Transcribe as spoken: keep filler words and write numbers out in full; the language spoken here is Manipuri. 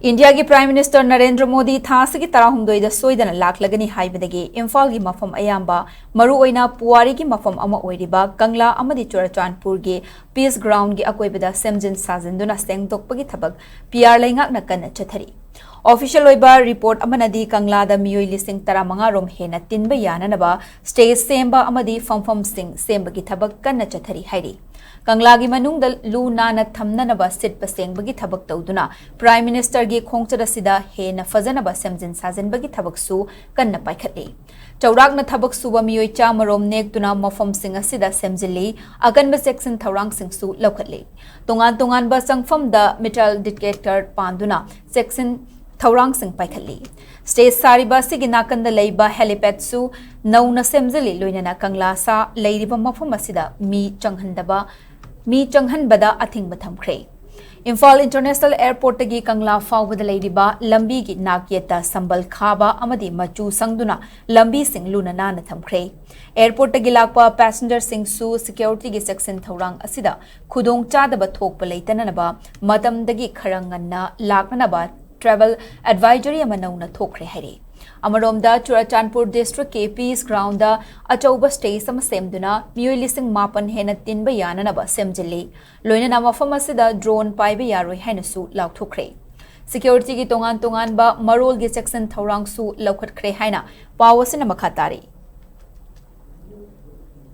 ꯏꯟꯗꯤꯌꯥꯒꯤ Prime Minister ꯅꯔꯦꯟꯗ꯭ꯔ ꯃꯣꯗꯤ ꯊꯥ ꯑꯁꯤꯒꯤ ꯇꯔꯥꯍꯨꯝꯗꯣꯏꯗ ꯁꯣꯏꯗꯅ ꯂꯥꯛꯂꯒꯅꯤ ꯍꯥꯏꯕꯗꯒꯤ ꯏꯝꯐꯥꯜꯒꯤ ꯃꯐꯝ ꯑꯌꯥꯝꯕ, ꯃꯔꯨꯑꯣꯏꯅ ꯄꯨꯋꯥꯔꯤꯒꯤ ꯃꯐꯝ ꯑꯃ ꯑꯣꯏꯔꯤꯕ ꯀꯪꯂꯥ ꯑꯃꯗꯤ ꯆꯨꯔꯆꯥꯟꯄꯨꯔꯒꯤ Peace Groundꯒꯤ ꯑꯀꯣꯏꯕꯗ ꯁꯦꯝꯖꯤꯟ ꯁꯥꯖꯤꯟꯗꯨꯅ ꯁꯦꯡꯗꯣꯛꯄꯒꯤ ꯊꯕꯛ P R ꯂꯩꯉꯥꯛꯅ ꯀꯟꯅ ꯆꯠꯊꯔꯤ꯫ Official ꯑꯣꯏꯕ report ꯑꯃꯅꯗꯤ ꯀꯪꯂꯥꯗ ꯃꯤꯑꯣꯏ ꯂꯤꯁꯤꯡ ꯇꯔꯥꯃꯉꯥ ꯔꯣꯝ ꯍꯦꯟꯅ ꯇꯤꯟꯕ ꯌꯥꯅꯅꯕ stage ꯁꯦꯝꯕ ꯑꯃꯗꯤ ꯐꯝꯐꯝꯁꯤꯡ ꯁꯦꯝꯕꯒꯤ ꯊꯕꯛ ꯀꯟꯅ ꯆꯠꯊꯔꯤ ꯍꯥꯏꯔꯤ꯫ ꯀꯪꯂꯥꯒꯤ ꯃꯅꯨꯡꯗ ꯂꯨ ꯅꯥꯟꯅ ꯊꯝꯅꯅꯕ ꯁꯤꯠꯄ ꯁꯦꯡꯕꯒꯤ ꯊꯕꯛ ꯇꯧꯗꯨꯅ Prime Ministerꯒꯤ ꯈꯣꯡꯆꯠ ꯑꯁꯤꯗ ꯍꯦꯟꯅ ꯐꯖꯅꯕ ꯁꯦꯝꯖꯤꯟ ꯁꯥꯖꯤꯟꯕꯒꯤ ꯊꯕꯛꯁꯨ ꯀꯟꯅ ꯄꯥꯏꯈꯠꯂꯤ꯫ ꯆꯥꯎꯔꯥꯛꯅ ꯊꯕꯛ ꯁꯨꯕ ꯃꯤꯑꯣꯏ ꯆꯥꯝꯃ ꯔꯣꯝ ꯅꯦꯛꯇꯨꯅ ꯃꯐꯝꯁꯤꯡ ꯑꯁꯤꯗ ꯁꯦꯝꯖꯤꯜꯂꯤ꯫ ꯑꯀꯟꯕ ꯆꯦꯛꯁꯤꯟ ꯊꯧꯔꯥꯡꯁꯤꯡꯁꯨ ꯂꯧꯈꯠꯂꯤ꯫ ꯇꯣꯉꯥꯟ ꯇꯣꯉꯥꯟꯕ ꯆꯪꯐꯝꯗ metal detector ꯄꯥꯟꯗꯨꯅ ꯆꯦꯛꯁꯤꯟ ꯊꯧꯔꯥꯡꯁꯤꯡ ꯄꯥꯏꯈꯠꯂꯤ꯫ Stage ꯁꯥꯔꯤꯕ ꯑꯁꯤꯒꯤ ꯅꯥꯀꯟꯗ ꯂꯩꯕ helipadꯁꯨ ꯅꯧꯅ ꯁꯦꯝꯖꯤꯜꯂꯤ, ꯂꯣꯏꯅꯅ ꯀꯪꯂꯥ ꯁꯥ ꯂꯩꯔꯤꯕ ꯃꯐꯝ ꯑꯁꯤꯗ ꯃꯤ ꯆꯪꯍꯟꯗꯕ, ꯃꯤ ꯆꯪꯍꯟꯕꯗ ꯑꯊꯤꯡꯕ ꯊꯝꯈ꯭ꯔꯦ꯫ ꯏꯝꯐꯥꯜ International Airportꯇꯒꯤ ꯀꯪꯂꯥ ꯐꯥꯎꯕꯗ ꯂꯩꯔꯤꯕ ꯂꯝꯕꯤꯒꯤ ꯅꯥꯛꯌꯦꯠꯇ ꯁꯝꯕꯜ ꯈꯥꯕ ꯑꯃꯗꯤ ꯃꯆꯨ ꯁꯪꯗꯨꯅ ꯂꯝꯕꯤꯁꯤꯡ ꯂꯨꯅ ꯅꯥꯟꯅ ꯊꯝꯈ꯭ꯔꯦ꯫ Airportꯇꯒꯤ ꯂꯥꯛꯄ passengerꯁꯤꯡꯁꯨ securityꯒꯤ ꯆꯦꯛꯁꯤꯟ ꯊꯧꯔꯥꯡ ꯑꯁꯤꯗ ꯈꯨꯗꯣꯡ ꯆꯥꯗꯕ ꯊꯣꯛꯄ ꯂꯩꯇꯅꯅꯕ ꯃꯇꯝꯗꯒꯤ ꯈꯔ ꯉꯟꯅ ꯂꯥꯛꯅꯅꯕ travel advisory ꯑꯃ ꯅꯧꯅ ꯊꯣꯛꯈ꯭ꯔꯦ ꯍꯥꯏꯔꯤ꯫ ꯑꯃꯔꯣꯝꯗ, ꯆꯨꯔꯆꯥꯟꯄꯨꯔ districtꯀꯤ Peace Groundꯗ ꯑꯆꯧꯕ stage ꯑꯃ ꯁꯦꯝꯗꯨꯅ ꯃꯤꯑꯣꯏ ꯂꯤꯁꯤꯡ ꯃꯥꯄꯟ ꯍꯦꯟꯅ ꯇꯤꯟꯕ ꯌꯥꯅꯅꯕ ꯁꯦꯝꯖꯤꯜꯂꯤ꯫ ꯂꯣꯏꯅꯅ ꯃꯐꯝ ꯑꯁꯤꯗ drone ꯄꯥꯏꯕ ꯌꯥꯔꯣꯏ ꯍꯥꯏꯅꯁꯨ ꯂꯥꯎꯊꯣꯛꯈ꯭ꯔꯦ꯫ Securityꯒꯤ ꯇꯣꯉꯥꯟ ꯇꯣꯉꯥꯟꯕ ꯃꯔꯣꯜꯒꯤ ꯆꯦꯛꯁꯤꯟ ꯊꯧꯔꯥꯡꯁꯨ ꯂꯧꯈꯠꯈ꯭ꯔꯦ ꯍꯥꯏꯅ ꯄꯥꯎ ꯑꯁꯤꯅ ꯃꯈꯥ ꯇꯥꯔꯤ꯫